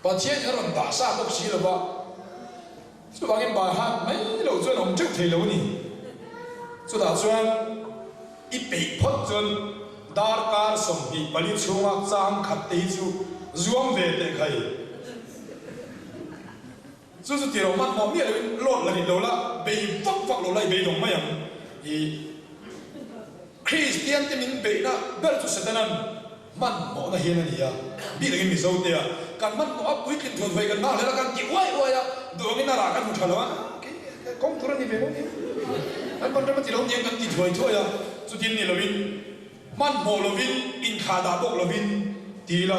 Pathian hi a rawn dah sa bawk si lo va, chuvangin Baihat mai lo chuan awm teuh thei lo a ni. Chutah chuan i peih phawt chuan darkar 24 chhunga chang khat te hi chu zuam ve teh khai. Chu chu tih loh hmanhmawh miah loin load la rit lo la, bei vak vak lo la i beidawng mai ang. I Kristian te min beihna ber chu Satanan hmanhmawhna hian a ni a, bik angin Mizo te a kan hmanhmawh a puitlin thuan huai kan nghak hlel a kan ti uai uai a, duh angin a rah kan hmu tha lo a, kawng tur a ni ve lo nia, kan pan ram a ti lo nia kan ti thuai thuai a, chutin ni loin hmanhmawh lovin inthlah dah bawk lovin ti ila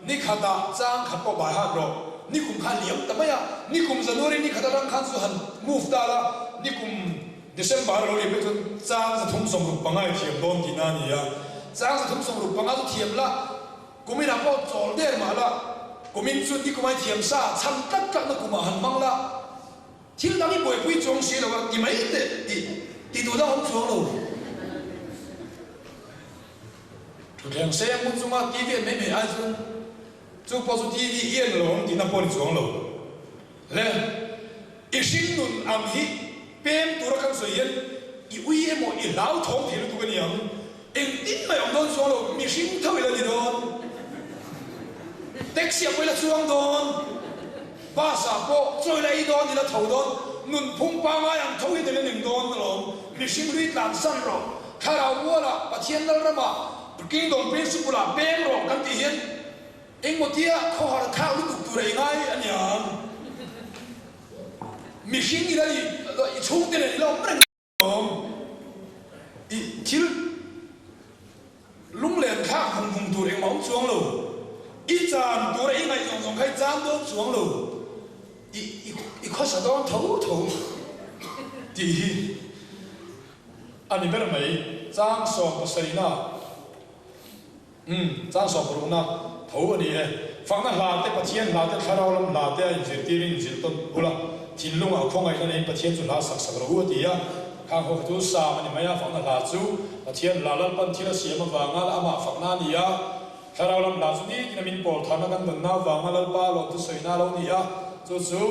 nikhatah chang khat pawh bai hat rawh, nikum kha liam ta mai a, nikum January nikhat atang khan chu han move ta la, nikum. December lo leh pek chuan chang 365 i thiam dawn tihna a ni a, chang 365 chu thiam la, kuminah pawh chawl der mah la, kumin chu ni kumai thiam sa chhan tlat tlatna kumah han hmang la, thil dang i buaipui chuang si lo a ti mai teh tih ti duh dang awm chuang lo. Thutthleng sei a hmu chunga TV en mai mai ai chuan chu pawh chu TV i en lo ang tihna pawh a ni chuang lo. Le, i hringnun ang hi pem tura kan sawi hian i ui emaw i hlauthawng thei lutuk a ni ang. Engtin mai awm dawn chuang lo, mihring tho ila ni dawn. Taxi ah pawh ila chuang dawn, bus ah pawh chaw ila ei dawn ila tho dawn, nunphung pangai ang tho hi tel a ning dawn alawm. Mihring hlui tlansan rawh, thlarau mualah, Pathian Lalramah, Kingdom Principle ah pem rawh kan tih hian, Engmaw tia khawhar thlak lutuk tur a i ngai a niang. Mihring ila i i chhungte nen ila awm reng awm. I thil lunglen thlak vung vung tur engmah awm chuang lo. I chan tura i ngaih zawng zawng kha i chan dawn chuang lo. I i khawsa dawn tho tho tih hi a ni ber mai. Chang 17na. Umm, chang 16na tho a ni e. Fakna hla te, Pathian hla te, thlarau lam hla te a inzirtirin inzir tawn bul a, thinlungah khawngaihna neiin Pathian chu hla sak sak rawh u a ti a. Khang ho kha chu Sam a ni mai a, fakna hla chu Pathian hla Lalpan thil a siam avanga amah fakna a ni a. Thlarau lam hla chu nitin a min pawl tharna kan dawnna avanga Lalpa lawmthu sawina a lo ni a, chu chu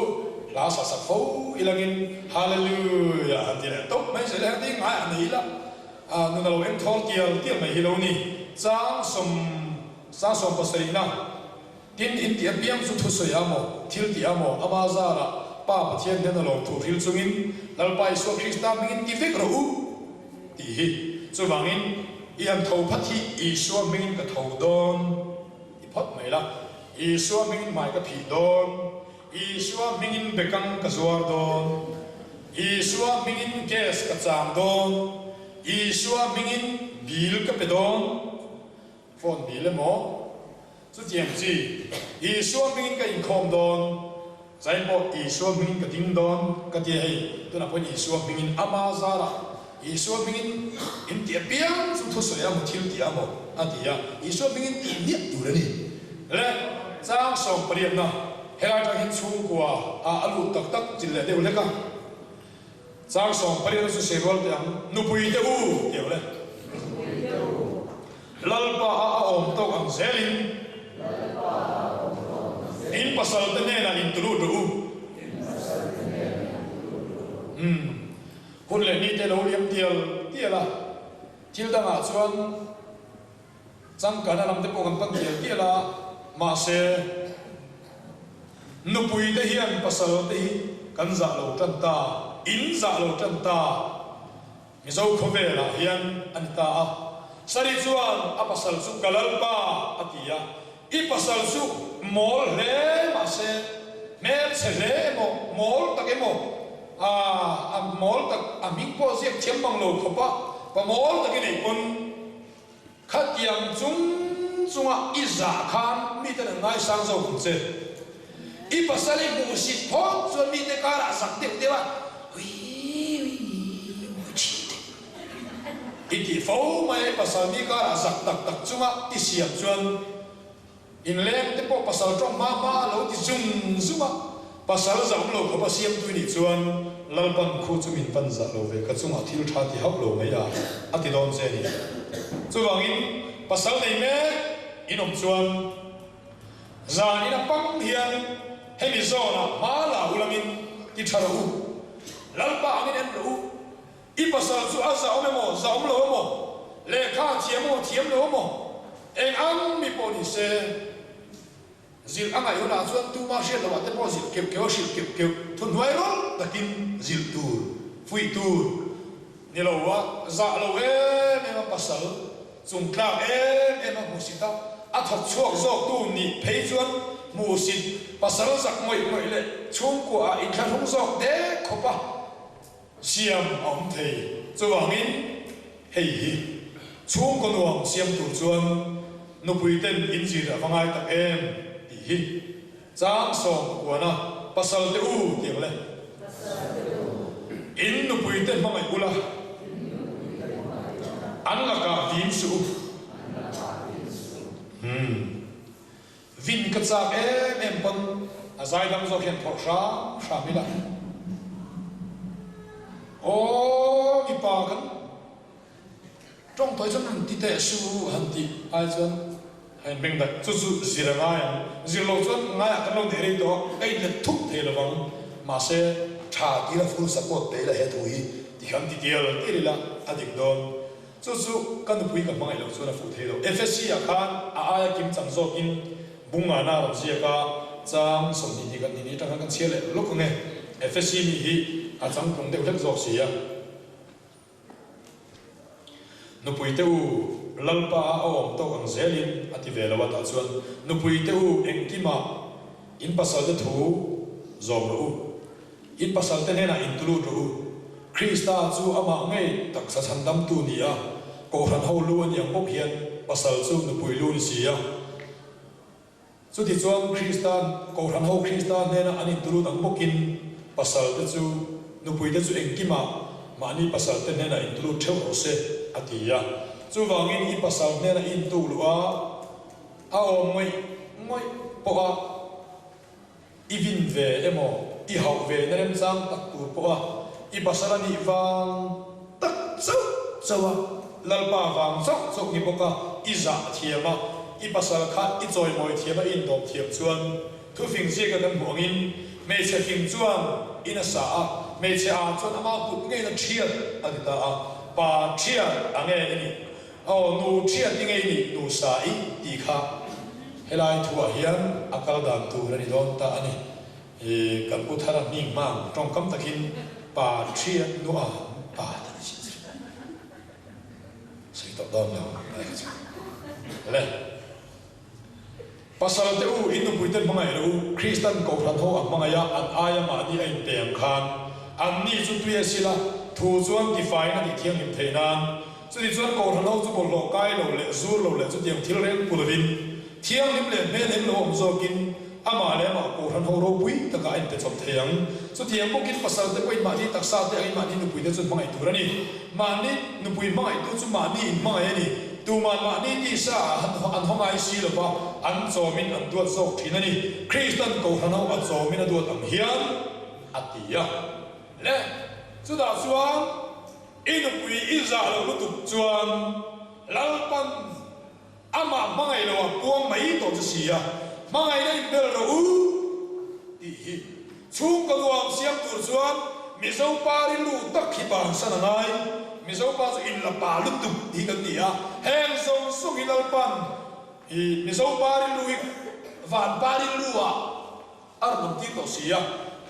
hla sak sak fo ilangin Hallelujah han ti leh tawp mai zel e, heng te hi ngai a nei ila. A nun a lo eng thawl tial tial mai hi lo ni. Chang sawm chang 17na Tin, in tih apiang chu thusawi a maw, thil tih a maw, ama zarah Pa Pathian hian a lawm thu hril chungin Lalpa Isua Krista hmingin ti vek rawh u tih hi. Chuvangin, i han tho phat hi Isua hmingin ka tho dawn ti phawt mai la. Isua hmingin hmai ka phih dawn. Isua hmingin bekang ka zuar dawn, Isua hmingin gas ka chang dawn, Isua hmingin bill ka pe dawn, phone bill emaw chutiang chi, Isua hmingin ka inkhawm dawn, zai pawh Isua hmingin ka ding dawn ka ti a hei, tunah pawhin Isua hmingin ama zarah Isua hmingin in tih apiang chu thusawi a maw thil tih a maw a ti a, Isua hmingin tih miah tur a ni. Le chang 18na helai atang hian chhungkua ah a lut tak tak chil leh deuh hlek a, chang 18na chu sawi rual teh ang, Nupui te u tih ang le. Lalpa a a awm tawk ang zelin in pasal te hnenah intulut rawh u. Umm. Hun leh ni te lo liam tial tial a, thil dangah chuan changkana lam te pawh kan pan tial tial a, mahse nupui te hian pasal te hi kan zah lo tan ta, in zah lo tan ta, Mizo khawvelah hian a ni ta a. Sari chuan a pasal chu ka Lalpa a ti a, i pasal chu mawl hle mahse hmelchhe hle emaw, mawl tak emaw, a a mawl tak a hming pawh ziak thiam mang lo khawp a, pa mawl tak i neih pawn khatiang chung chunga i zah khan miten an ngaisang zawk ang che. I pasal i hmuh sit phawt chuan mite karah zak deuh deuh a, Uii uii mawi thin teh. I tih fo mai a, i pasal mi karah zak tak tak chunga i siam chuan inleng te pawh pasal tawng hma hma a lo ti zung zung a. Pasal zah awm lo khawpa siamtu i nih chuan Lalpan khu chu min pan zah lo ve, ka chungah thil tha ti hauh lo mai a, a ti dawn che a ni. Chuvangin pasal nei mek in awm chuan zan in a pang hian hemi zawnah hma la ulangin ti tha rawh u, Lalpa angin en rawh u. I pasal chu a zah awm emaw, zah awm lo emaw, lehkha a thiam emaw, thiam lo emaw, eng ang mi pawh ni se, zilh a ngaih hunah chuan tuma hriat loh ah te pawh zilh keuh keuh a hrilh keuh keuh, thuhnuai rawlh takin zilh tur, fuih tur ni lo a, zah lo em em a pasal chung tlak em em a hmuhsit a, a thawk chhuak zawk tu nih phei chuan hmuhsit pasal zak ngawih ngawih leh chhungkua ah inthlahrung zawk dek khawp a. Siam a awm thei. Chuvangin hei hi chhungkaw nuam siam tur chuan nupui ten in zir a va ngai tak em tih hi chang sawm kuana pasal te u tih ang le. In nupui te hmangaih ula an lakah vin suh u. Umm. Vin ka chak em em pawn a zaidam zawk hian phawrh hram hram ila. Aw mipa kan tawng tawi chuan han ti teh su han tih ai chuan a in beng daih. Chu chu zir a ngai ang. Zir lo chuan ngaiah kan lo neih rei tawh a, ka inlet thup thei lo vang. Mahse tha tira full support pe ila he thu hi tikhan ti tial tial ila a dik dawn. Chu chu ka nupui ka hmangaih loh chuan a fuh thei lo. FSC ah khan a aia kim chang zawkin Bungana a rawn ziak a, chang 20 tih kan ni ni atang khan kan chhiar leh lawk ang e. FSC mi hi a changtlung deuh hlek zawk si a. Nupui te u, Lalpa a awm tawk ang zelin a ti ve lo a tah chuan nupui te u engkimah in pasal te thu zawm rawh u. In pasalte hnenah intulut rawh u. Krista chu amah ngei taksa chhandamtu ni a, Kohhran ho lu a ni ang bawk hian pasal chu nupui lu ni si a. Chutichuan Krista, Kohhran ho Krista hnena an intulut ang bawkin pasalte chu nupuite chu engkimah mahni pasalte hnenah intulut theuh rawh se, a ti a. Chuvangin i pasal hnena i intuk luh a, a awm ngawih ngawih pawh a, I vin ve emaw, i hauh ve na remchang tak tur pawh a, i pasal a nih vang tak chauh chauh a, Lalpa vang chauh chauh ni bawk a, i zah thiam a, i pasal kha i chawimawi thiam a, i indawm thiam chuan thufing ziaka kan hmuh angin hmeichhe fing chuan in a sa a, hmeichhe ah chuan ama kut ngeiin a thiat a ti ta a, pa thiat a nge i nih? Aw nu thiat i ngei nih nu sa i tih kha helai thuah hian a kal dan tur a ni dawn ta a ni. I kan pu thar a hming hmang tawngkam takin pa thiat nu a pa tih ni si sawi tawh dawn lo lai kha chu le. Pasal te u, in nupui ten hmangaih lo u, Kristan Kohhran ho a hmangaih a, an aia mahni a inpe ang khan anni chu tui a sil a, thu chuan tifaiin a tih thianghlim theih nan. Chuti chuan Kohhran ho chu bawlhhlawh kai lo leh zur lo leh chutiang thil reng pu lovin, thianghlim leh hmelhem lo awm zawkin amah leh amah Kohhran ho ropui takah a inpe chawp thei ang. Chutiang bawkin pasal te pawhin mahni taksa te angin mahni nupui te chu hmangaih tur a ni. Mahni nupui hmangaihtu chu mahni inhmangaih a ni. Tuman mahni tisa ah an haw ngai si lo va, an chawmin an duat zawk thin a ni. Kristan Kohhran ho a chawmin a duat ang hian a ti a. Le, chutah chuan i nupui i zah loh lutuk chuan Lalpan amah hmangaih lo a puang mai tawh chu si a, hmangaihna inbel rawh u tih hi. Chhungkaw nuam siam tur chuan Mizo pa rilru tak hi bansan a ngai. Mizo pa chu inla pa lutuk hi kan ni a, heng zawng zawng hi Lalpan i Mizo pa rilru hi van pa rilru ah a rawn awm tir tawh si a,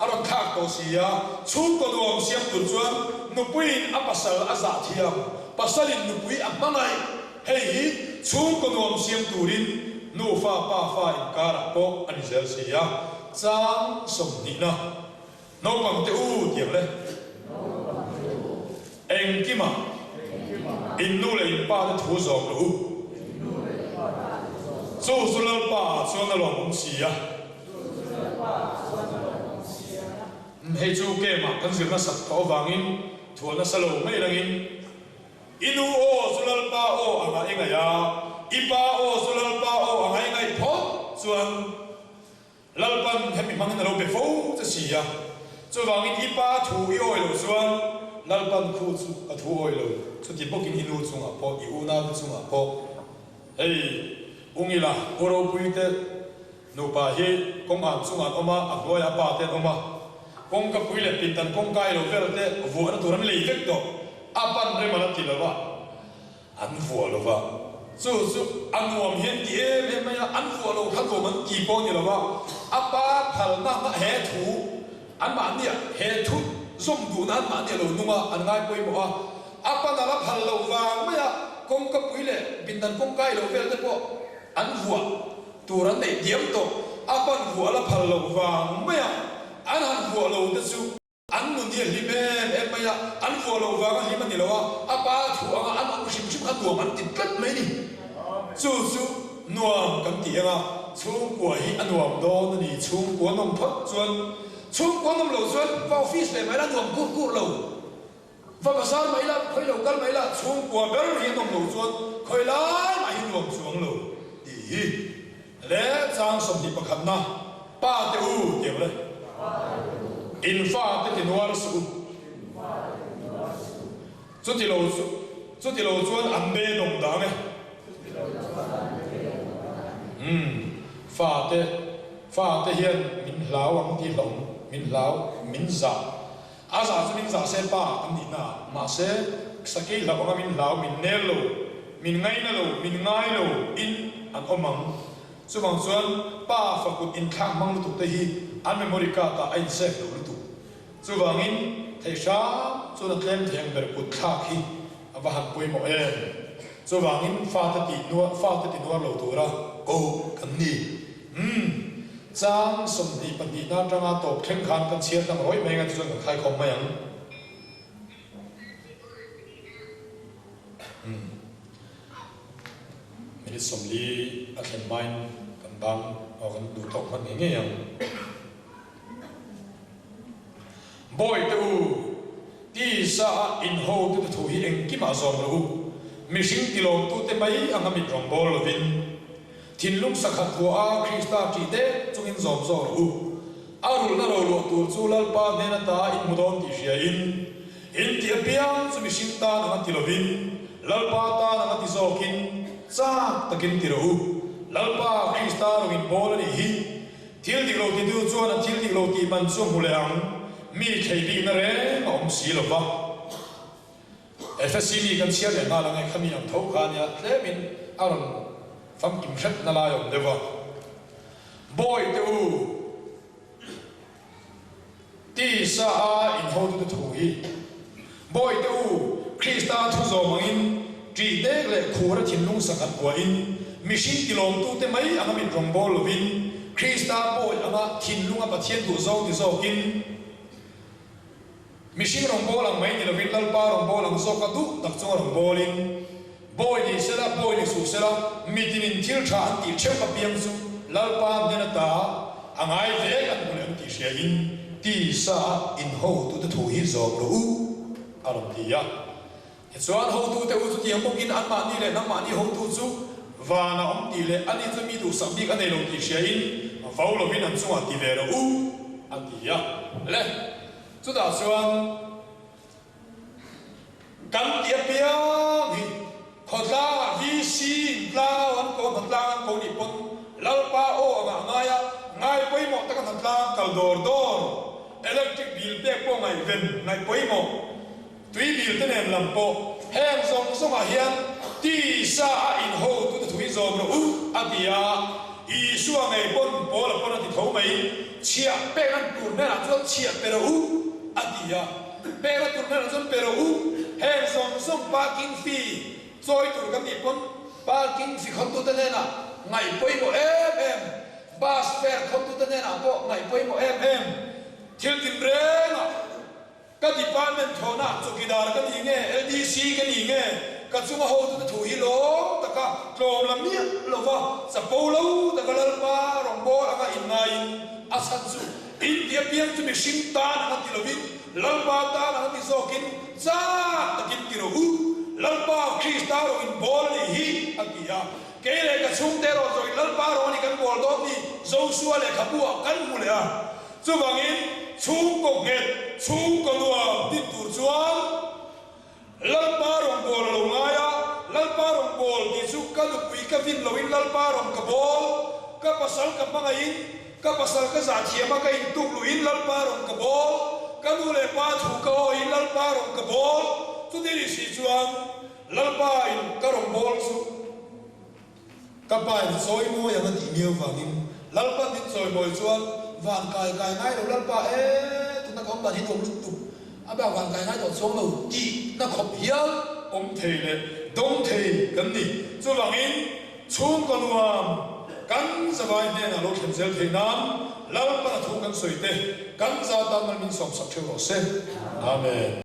a rawn thlak tawh si a. Chhungkaw nuam siam tur chuan nupuiin a pasal a zah thiam, pasalin nupui a hmangaih. Hei hi chhungkaw nuam siam turin nufa pa fa inkarah pawh a ni zel si a. Chang sawmhnihna, Naupang te u tih ang le. Engkima in nu leh in pa te thu zawm rawh u. Chu chu Lalpa ah chuan a lawmawm si a. Hei chu game-ah kan zir nasat tawh avangin thuah nasa lo mai langin. I nu aw chu Lalpa aw anga i ngaih a, i pa aw chu Lalpa aw anga i ngaih phawt chuan Lalpa. Lalpan hemi hmangin a lo be fo che si a. Chuvangin i pa thu i awi loh chuan Lalpan khu chu ka thu awi lo, chuti bawkin i nu chungah pawh, i unaute chungah pawh. Hei Ungila, U Ropuite nupa hi kawng an chungah an awm a, a hnuaiah a pa te an awm a. Kawngka pui leh pindan kawngka i lo vel te vuahna tur an lei vek tawh. A pan rem a la ti lo a. An vuah lo va, chu chu a nuam hian ti em em mai a, an vuah lo kha nuam an ti pawh a ni lo va, a pa phalna hma he thu anmahnia he thu zawm duhna anmahnia lo nung a, an ngai pawimawh a, a pa nala phal lo vang mai a, kawngka pui leh pindan kawngka i lo vel te pawh an vuah tur an neih diam tawh, a pan vuah la phal lo vang mai a, an han vuah lo te chu. An nun hi a hlim em em mai a, an vuah loh vanga hlim a ni lo a, a pa thu anga an awm hrim hrim kha nuam an ti tlat mai ni. Chu chu nuam kan ti eng a, chhungkua hi a nuam dawn a ni, chhungkua nawm phawt chuan, chhungkua nawm loh chuan va office leh mai la nuam kur kur lo, va bazar mai la, khawi lo kal mai la, chhungkua ber hi a nawm loh chuan khawi lai mah hi nuam chuang lo tih hi. Le chang 21 na pa te u tih ang le. In fa te ti nuar suh u. Chuti lo chu chuti lo chuan an be dawng dang e. Umm fa te fa te hian min hlau ang tih hlawm min hlau min zah a zah chu min zah se pa an nih na mahse sakei hlauh anga min hlau min nel lo Min ngaina lo, min ngai lo in an awm ang. Chuvang chuan pa fakut inthlak hmang lutuk te hi an memory card ah a in save lo lutuk. Chuvangin thei hram chuan a tlem thei ang ber kut thlak hi a va han pawimawh em. Chuvangin fate tih nuar, fate ti nuar lo tura ko kan ni. Umm. Chang 22 na atanga tawp thleng khan kan chhiar tlang rawih mai anga tichuan kan khaikhawm mai ang. Minute 40 a thlen hmain kan bang aw kan duh tawk hman ngei ngei ang. Bawihte u, tisa a inhotute thu hi engkimah zawm rawh u. Mihring tilawmtute mai anga mit rawn bawl lovin, thinlung sakhat vuaha Krista ṭih dek chungin zawm zawk rawh u. A rulhna roluah tur chu Lalpa hnen ata in hmu dawn tih hriain, In tih apiang chu mihring tan anga ti lovin, Lalpa tan anga ti zawkin chak takin ti rawh u. Lalpa Krista rawn inbawl a nih hi. Thil dik lo titu chuan a thil dik lo tih man chu a hmu leh ang, mi thlei bikna reng a awm si lo va. Efesi mi kan chhiar leh nghal ang e, khami ang tho kha ania tlemin a rawn famkim hretna lai a awm deuh va. Bawihte u! Tisa a inhotute thu hi Bawihte u, Krista thu zawm angin ṭih dek leh khura thinlung sakhat buahin, mihring tilawmtute mai anga mit rawngbâwl lovin, Krista bawi anga thinlunga Pathian duhzâwng ti zâwkin, Mihring rawngbâwl ang mai ni lovin Lalpa rawngbâwl ang zawka duh tak chunga rawngbâwlin, Bawi ni sela, bawi ni suh sela, mitinin thil ṭha an tih ṭheuh apiang chu Lalpa hnen ata a ngai vek an hmu leh ang tih hriain tisa a inhotute thu hi zawm rawh u, a rawn ti a. Tichuan, hotute u chutiang bawkin anmahni leh nangmahni hotu chu vana awm tih leh ani chu mi duhsak bik a nei lo tih hriain vo lovin an chungah ti ve rawh u, a ti a. Le, chutah chuan kan ti apiang hi khawtlangah VC in tlangau an ko, hnatlang an ko nih pawn Lalpa aw angah ngai a, ngai pawimawh taka hnatlang kal dawr dawr, electric bill pek pawh ngaihven ngaih pawimawh. Tui dil te nen lam pawh heng zawng zawngah hian tisa a inhotute thu hi zawm rawh u, a ti a. Isua ngei pawn Paula pawn a ti tho mai, Chhiah pek an tur hnenah chuan chhiah pe rawh u, a ti a. Pek a tur hnenah chuan pe rawh u, heng zawng zawng parking fee chawi tur kan nih pawn parking fee khawntute hnenah ngaih pawimawh em em, bus fare khawntute hnenah pawh ngaih pawimawh em em, thil tinrengah. Ka department thawhna chawkidar ka ni nge, LDC ka ni nge, ka chunga hotute thu hi lawm taka tlawm la miah lova chapo lo taka Lalpa rawngbâwl anga inngaiin a chhan chu in ti apiang chu mihring tan anga ti lovin Lalpa tan anga ti zawkin chak takin ti rawh u, Lalpa Krista rawh inbâwl a nih hi, a ti a. Kei leh ka chhungte erawh zawkin Lalpa rawh a ni kan bawl dawn ni. Josua lehkhabu-ah kan hmu leh a. Chuvangin, chhungkaw nghet, chhungkaw nuam din tur chuan Lalpa rawngbâwl a lo ngai a, Lalpa rawngbâwl tih chu ka nupui ka vin loin Lalpa rawn ka bâwl, ka pasal ka hmangaihin, ka pasal ka zahthiam a ka intuk luhin Lalpa rawn ka bâwl, ka nu leh pa thu ka awihin Lalpa rawn ka bâwl, chuti ni si chuan Lalpa in ka rawngbâwl chu Ka pa in chawi mawi ang a tih miau vangin Lalpa min chawi mawi chuan van kai kai ngai lo Lalpa e tuna ka awm dan hi nuam lutuk a bak van kai ngai tawh chuang lo tih na khawp hial awm thei leh dawng thei kan ni. Chuvangin chhungkaw nuam kan zavai hnenah lo thlen zel thei nan Lalpan a thu kan sawi te kan za tan mal min sawmsak theuh rawh se. Amen.